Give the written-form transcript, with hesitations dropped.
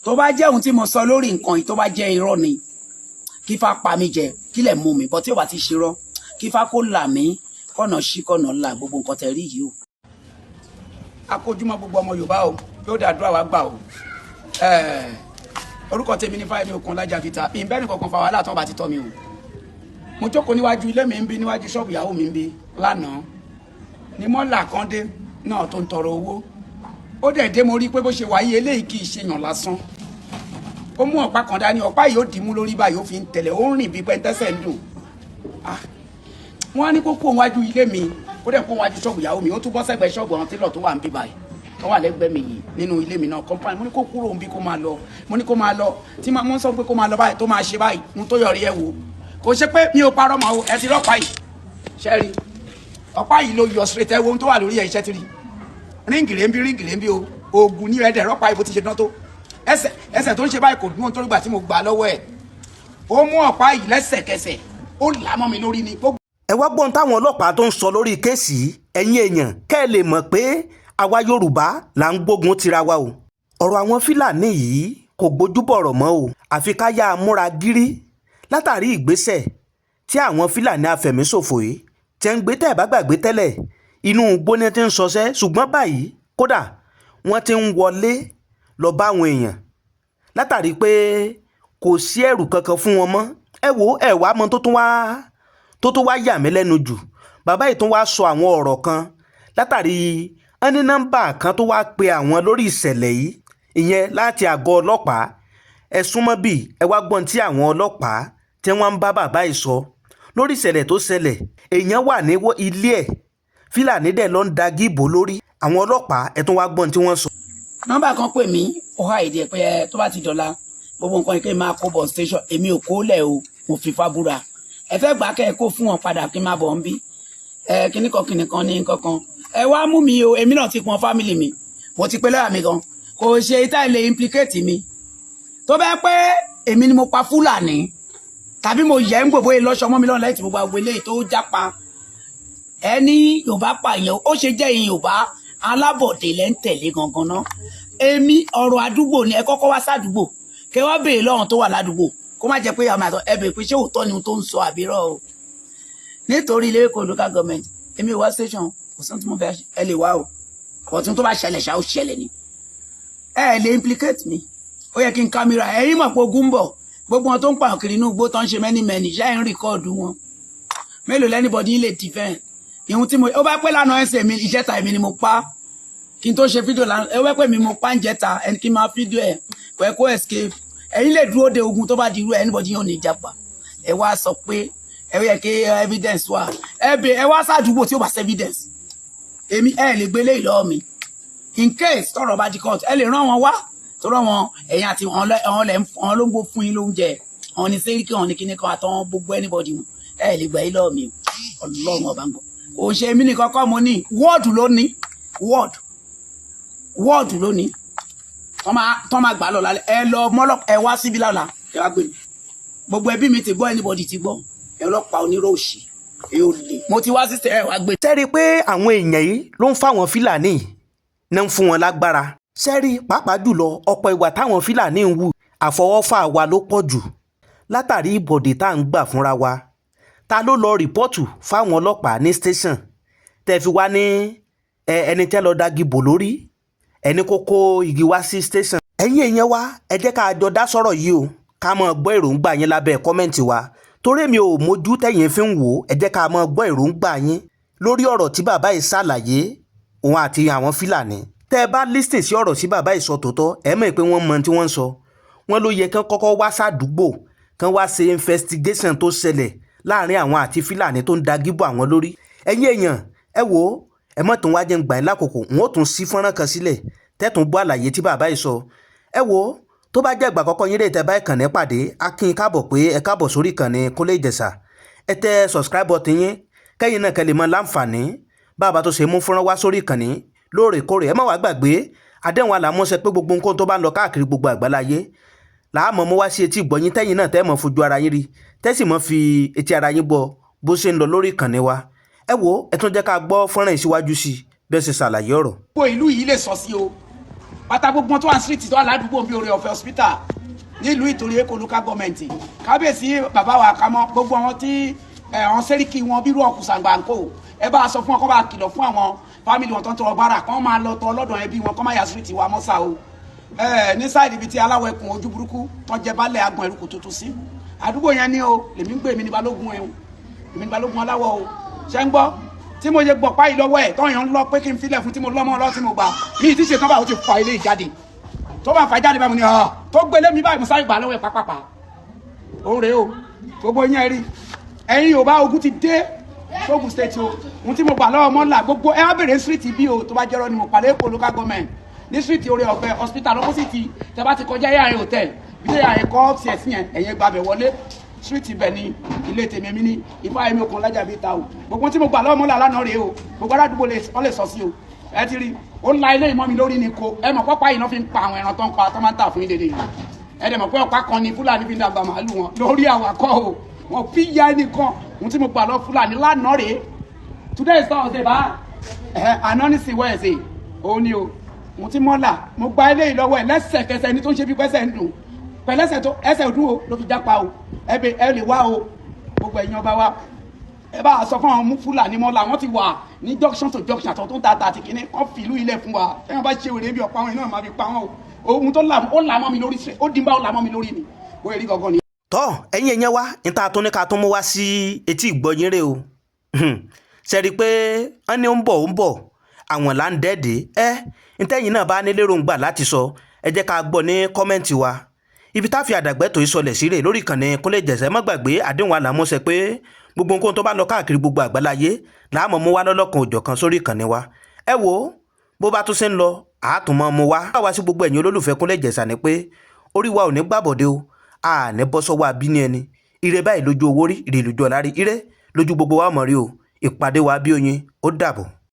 Tó bá jẹ́ ohun tí mo sọ lórí nǹkan yìí, tó bá jẹ́ irọ́ ni, kí fá pa mí jẹ, kí lẹ̀ mú mi bọ́. Tí ò bá ti ṣe rọ́, kí fá kó là mí, kọ́nà sí kọ́nà là, gbogbo nǹkan tẹ̀ rí yìí o. Akójúmọ́ gbogbo ọmọ Yorùbá o, yóò dàdúrà wá gbà o. Orúkọ tèmi ní Fáyẹmí Òkun Lájà Vita. Mi bẹ́ẹ̀ ni kankan fa wàhálà tó bá ti tọ́ mi o. Mo jókòó níwájú ilé mi ń bí, níwájú ṣọ́ọ̀bù ìyàwó mi ń bí lánàá, ní mọ́là kan dé náà tó ń tọrọ owó. Ó dẹ̀ dé, mo rí pé bó ṣe wáyé eléyìí kì í ṣe yàn lásán. Ó mú ọ̀pá kan dání, ọ̀pá yìí ó dì mú lórí báyìí, ó fi ń tẹ̀lé, ó ń rìn bí pẹ́ńtẹ́sẹ̀ ń dùn. Wọ́n á ní kó kó wájú ilé mi, kó dẹ̀ kó wájú ṣọ́ọ̀bù ìyàwó mi. Ó tún bọ́ sẹ́gbẹ̀ẹ́ ṣọ́ọ̀bù àwọn tílọ̀ tó wà ń bí báyìí, tó wà lẹ́gbẹ̀ẹ́ mi yìí nínú ilé mi náà, compound. Mo ní kó kúrò ń bí, kó máa lọ. Mo ní kó máa lọ. Tí mo sọ pé kó máa lọ báyìí, tó máa ṣe báyìí, mo tó yọrí ẹ wò. Kò ṣe pé mi ò parọ́ mọ́ o. Ẹ ti rọ́pàá yìí, ṣẹ́rí ọ̀pá yìí ló yọ straight. Ẹ wo ohun tó wà lórí ẹ̀, iṣẹ́ ti rí ring rẹ̀ ń bí, ring rẹ̀ ń bí o. Oògùn ní ẹ̀dẹ̀ rọ́pàá yìí, bó ti ṣe dán tó, ẹsẹ̀ ẹsẹ̀ tó ń ṣe báyìí kò dún torí gbà tí mo gbà lọ́wọ́ ẹ̀, ó mú ọ̀pá yìí lẹ́sẹ̀kẹsẹ̀, ó là mọ́ mi lórí ni. Ẹ wá gbọ́n táwọn ọlọ́pàá tó ń sọ lórí case yìí. Ẹ̀yin èèyàn, kẹ́ ẹ lè mọ̀ pé àwa Yorùbá là ń gbógun tira wa o. Ọ̀rọ̀ àwọn Fúlàní yìí kò gbójúbọ̀rọ̀ mọ́ o, àfi ká yáa múra gírí látàrí ìgbésẹ̀ tí àwọn Fúlàní afẹ̀míṣòfò yìí tẹ́ ń gbé. Tẹ́ ẹ̀ bá gbàgbé tẹ́lẹ̀, inú igbó ni ti ń ṣọṣẹ́, ṣùgbọ́n báyìí kódà wọ́n ti ń wọlé lọ bá àwọn èèyàn látàrí pé kò sí ẹ̀rù kankan fún wọn mọ́. Ẹ wo, ẹ wàá mọ tó tún wá yà mí lẹ́nu jù, bàbá yìí tún wá sọ àwọn ọ̀rọ̀ kan látàrí wọ́n ní nọ́mbà kan tó wá pe àwọn lórí ìṣẹ̀lẹ̀ yìí, ìyẹn láti àgọ́ ọlọ́pàá. Ẹ súnmọ́ bí, ẹ wá gbọ́n tí àwọn ọlọ́pàá tí wọ́n ń bá bàbá yìí sọ lórí ìṣẹ̀lẹ̀ tó ṣẹlẹ̀. Èèyàn wà ní ilé ẹ̀, Fúlàní dẹ̀ ló ń da gíbò lórí àwọn ọlọ́pàá. Ẹ tún wá gbọ́n tí wọ́n sọ. Nọ́mbà kan pè mí, ó hà ìdí ẹ pé ẹ tó bá ti dọ̀la, gbogbo nǹkan yìí kí n máa kó bọ̀ station. Èmi ò kó lẹ̀ o, mo fi fábúra. Ẹ fẹ́ gbà kẹ́ ẹ kó fún wọn padà, kí n máa bọ̀ ń bí ẹ kíní kan kíní kan ní kankan. Ẹ wá mú mi o. Èmi náà ti pọn family mi, mo ti pé lọ́yà mi gan. Kò ṣe ìta ilé implicate mi. Tó bẹ́ẹ̀ pé èmi ni mo pa Fúlàní tàbí mo yẹ ń gbòbó lọ́sọ mọ́ mi lọ́nà lẹ́yìn tí mo gba gbogbo eléyìí tó jápa, ẹni Yorùbá pààyàn, ó ṣe jẹ́ ìyẹn Yorùbá alábọ̀dé lẹ́ ń tẹ̀lé gangan náà. Èmi, ọ̀rọ̀ àdúgbò ni. Ẹ kọ́kọ́ wá sádùúgbò, kẹ wá béèrè lọ́rùn tó wà ládùúgbò, kó má jẹ́ pé àwọn àtọ ẹ béèrè pé ṣé òótọ́ ni ohun tó ń sọ àbírọ̀ o. Nítorí ilé Èkó local government, èmi ò wá station, kò sí ohun tí mo fẹ́. Ẹ lè wá o, ọ̀tún tó bá ṣẹlẹ̀ ṣá, ó ṣẹlẹ̀ ni. Ẹ lè implicate mi. Ó yẹ kí n kámẹ́rà. Ẹ̀yin mọ̀ pé ogun ń bọ̀. Gbogbo wọn tó ń pààyàn kiri inú igbó, tó ń ṣe many many, ṣáà ń record wọn. Mélòó l'anybody lè defend ìhun tí mo ó bá pẹ́ lánàá? Ẹsẹ̀ mi ìjẹta, èmi ni mo pa. Kí n tó ṣe fídíò lánàá, ẹ wẹ́ pé mi mo pa ń jẹta, ẹni kí n máa fídíò ẹ̀ pẹ́ kó escape. Ẹ̀yin lè dúró de ogun tó bá di irú ẹ̀, anybody yóò ní ìjàpá. Ẹ wá sọ pé ẹ yẹ kí evidence wà. Ẹ bẹ, ẹ wá sádùúgbò tí ó bá sí evidence. Èmi, ẹ lè gbélé ìlọ́ọ̀ mi. In case tọ́rọ̀ bá di court, ẹ lè rán wọn wá tó rán wọn. Ẹ̀yin àti àwọn lẹ àwọn ló ń gbó fún yín lóúnjẹ, àwọn ní sẹ́ríkì, àwọn ní kíní kan, àtàwọn gbogbo anybody wọn. Ẹ lè gbà yín lọ́ọ̀ mi. Ọlọ́run ọba ń gbọ́. Kò ṣe èmi nìkan kọ́ mo ní wọ́ọ̀dù ló ní wọ́ọ̀dù, wọ́ọ̀dù ló ní tọ́ máa gbà lọ lálẹ́. Ẹ lọ mọ́lọ́, ẹ wá síbí lọ́la, ẹ wá gbé mi. Gbogbo ẹbí mi ti gbọ́, anybody ti gbọ́. Ẹ ọlọ́pàá onírò òṣì, ẹ ò lè. Mo ti wá sí ẹ wá gbé. Sẹ́rí pé àwọn èèyàn yìí ló ń fáwọn Fúlàní náà, ń fún wọn lágbára. Sẹ́rí pàápàá jùlọ, ọ̀pọ̀ ìwà táwọn Fúlàní ń hù, àfọwọ́fà wa ló pọ̀ jù látàrí ìbọ̀dé tá à ń gbà fúnra wa. Ta ló lọ report fáwọn ọlọ́pàá ní station tẹ́ fi wá ní ẹni tẹ́ lọ dagi bò lórí, ẹni kó kó igi wá sí station? Ẹ̀yin èèyàn wa, ẹ jẹ́ ká jọ dá sọ̀rọ̀ yìí o, ká máa gbọ́ èròǹgbà yín lábẹ́ comment wa, torí mi ò mójú tẹ̀yìn fi ń wò ó. Ẹ jẹ́ ká máa gbọ́ èròǹgbà yín lórí ọ̀rọ̀ tí bàbá yìí ṣàlàyé, òun àti àwọn Fúlàní. Tẹ́ ẹ bá listen sí ọ̀rọ̀ tí bàbá yìí sọ tòótọ́, ẹ mọ̀ pé wọ́n mọ tí wọ́n ń sọ. Wọ́n ló yẹ kán kọ́kọ́ wá sádùúgbò, kán wá ṣe investigation tó ṣẹlẹ̀ láàrin àwọn àti Fúlàní tó ń da gíbò àwọn lórí. Ẹ̀yin èèyàn, ẹ wò ó, ẹ mọ̀ tún wá jẹ́ ń gbà yín lákòókò. N ó tún sí fọ́nrán kan sílẹ̀ tẹ́tùn gbọ́ àlàyé tí bàbá yìí sọ. Ẹ wò ó, tó bá jẹ́ ìgbà àkọ́kọ́ yín rèé tẹ́ bá ìkànnì pàdé, a kí yín káàbọ̀ pé ẹ káàbọ̀ sórí ìkànnì Kúnlé Ìjẹ̀ṣà. Ẹ tẹ subscribe button yín, kẹ́yìn náà kẹ́ lè mọ láǹfààní bàbá tó ṣe mú fọ́nrán wá sórí ìkànnì lóòrèkóòrè. Ẹ má wàá gbàgbé àdéhùn àlàmúṣe pé gbogbo nǹkan tó bá ń lọ káàkiri gbogbo àgbáláyé làámọ̀ mú wá sí etí ìgbọ̀nyín, tẹ́yìn náà tẹ́ mọ̀ fojú ara yín rí, tẹ́sì mọ̀ fi etí ara yín gbọ́ bó ṣe ń lọ lórí ìkànnì wa. Ẹ wo, ẹ tún jẹ́ ká gbọ́ fọ́nrán ìsíwájú sí i bẹ́ẹ̀ ṣe ṣàlàyé ọ̀rọ̀. Gbogbo ìlú yìí lè sọ sí o. Pátá gbogbo tó wà ní street tó wà ládùúgbò bí Oore Ọ̀fẹ́ Hospital nílùú Ìtorí Èkó Local Government. Kábíyèsí bàbá wa kamọ́ gbogbo àwọn tí àwọn sẹ́ríkì wọn bírú ọkùsàǹgbà ńkò, ẹ bá a sọ fún wọn kó bá a kìlọ̀ fún àwọn family wọn tó ń tọrọ bára kó máa lọ tọ lọ́dọ̀ ẹbí wọn, kó má yà street wa mọ́sà o. Ní side ibi tí aláwọ̀ ẹkùn ojú burúkú tó jẹ balẹ̀ agbọ̀n ẹrùkù tuntun sí àdúgbò yẹn ni o. Lèmi ń gbé, èmi ní balógun ẹ̀ o, èmi ní balógun aláwọ̀ o. Ṣé ń gbọ́ tí mo ṣe gbọ̀ páyì lọ́wọ́ ẹ̀ tọ́yàn ń lọ pé kí n filẹ̀ fún tí mo lọ́mọ ọlọ́ tí mo gbà mí ti ṣe tán báyìí, ó ti fa ilé ìjáde tó bá fà jáde báyìí, mo ní ọ tó gbélé mi báyìí, mo sáré gbà lọ́wọ́ ẹ̀ pápápá. Òun rèé o, gbogbo yẹn rí. Ẹ̀yin Yorùbá, ogun ti dé sógun State o. Ohun tí mo gbà lọ́wọ́ mọ́là gbogbo ẹ wá bèrè street bí o tó bá jẹ́rọ ni mo pàdé Èkó Local Government ní street Oore Ọ̀fẹ́ Hospital, opposite. Tẹ bá ti kọjá yàrá hotel bí tẹ yàrá ẹ̀kọ́ upstairs yẹn, ẹ̀yẹn gbàbẹ̀ wọlé, street ibẹ̀ ni ilé tèmi. Èmi ní ifá ẹ̀mí okùn lájà bíi ta o. Gbogbo tí mo gbà lọ́wọ́ mọ́là lánàá rèé o, gbogbo aládùúgbò wọ́n lè sọ sí o. Ẹ ti rí, ó la ilé ìmọ̀ mi lórí ni ko. Ẹ mọ̀ pápá yìí náà fi ń pa àwọn ẹran tó ń pa tó máa ń tà fún yín dédé yìí. Ẹ dẹ̀ mọ̀ pé ọ̀pá kan ni Fúlàní fi ń dàgbà màálù wọn lórí àwàkọ́ o. Wọn fi ya ẹnìkan. Ohun tí mo gbà lọ Fúlàní lánàá rèé. Today is Thursday bá ẹ, àná ní sí Wednesday òun ni o. Ohun tí mọ́là mo gba eléyìí lọ́wọ́ ẹ̀ lẹ́sẹ̀kẹsẹ̀ ní tó ń ṣe bí pẹ́sẹ̀ ń dùn pẹ̀lẹ́sẹ̀ tó ẹsẹ̀ òdùn o ló fi jápa o. Ẹ bẹ ẹ lè wá o. Gbogbo ẹ̀yin ọba wa, ẹ bá a sọ fún àwọn mú Fúlàní mọ́là, wọ́n ti wà ní junction to junction àtọ̀ tó ń ta àti kínní wọ́n fi ìlú ilẹ̀ fún wa. Ẹ wọ́n bá ṣe wèrè bí ọ̀pá àwọn iná máa fi pa wọ́n o. Ohun tó là ó là mọ́ mi lórí, ó dín bá ó là mọ́ mi lórí ni bóyá rí gangan ni. Tọ́ ẹ̀yin ẹ̀yẹn wá níta tó ní ká tún mú wá sí etí ìgbọ́yín rè o. Ṣe rí i pé wọ́n ní ó ń bọ̀, ó ń bọ̀, àwọn là ń dẹ́ẹ̀dẹ́ ẹ́. Ntẹ́yìn náà bá ní lérògbà láti sọ, ẹ jẹ́ ká gbọ́ ní comment wa. Ibi tá a fi àdàgbẹ́ tó ìsọlẹ̀ sí rè lórí ìkànnì Kúnlé Ìjẹ̀ṣà. Má gbàgbé àdéhùn àlàmúṣẹ pé gbogbo nǹkan tó bá lọ káàkiri gbogbo àgbáláyé làá mú wá lọ́lọ́kan òjọ̀kan sórí ìkànnì wa. Ẹ wo bó bá tún ṣe ń lọ, àátúmọ̀ mú wá. Wá sí gbogbo ẹ̀yin olólùfẹ́ Kúnlé Ìjẹ̀ṣà ni pé orí wa ò ní gbàbọ̀dé o, a ní bọ́ sọ́wọ́ abíní ẹni. Ire báyìí lójú owó rí, ire lójú ọ̀la rí, ire lójú gbogbo wa mọ̀ rí o. Ìpàdé wa bí oyin, ó dàbọ̀.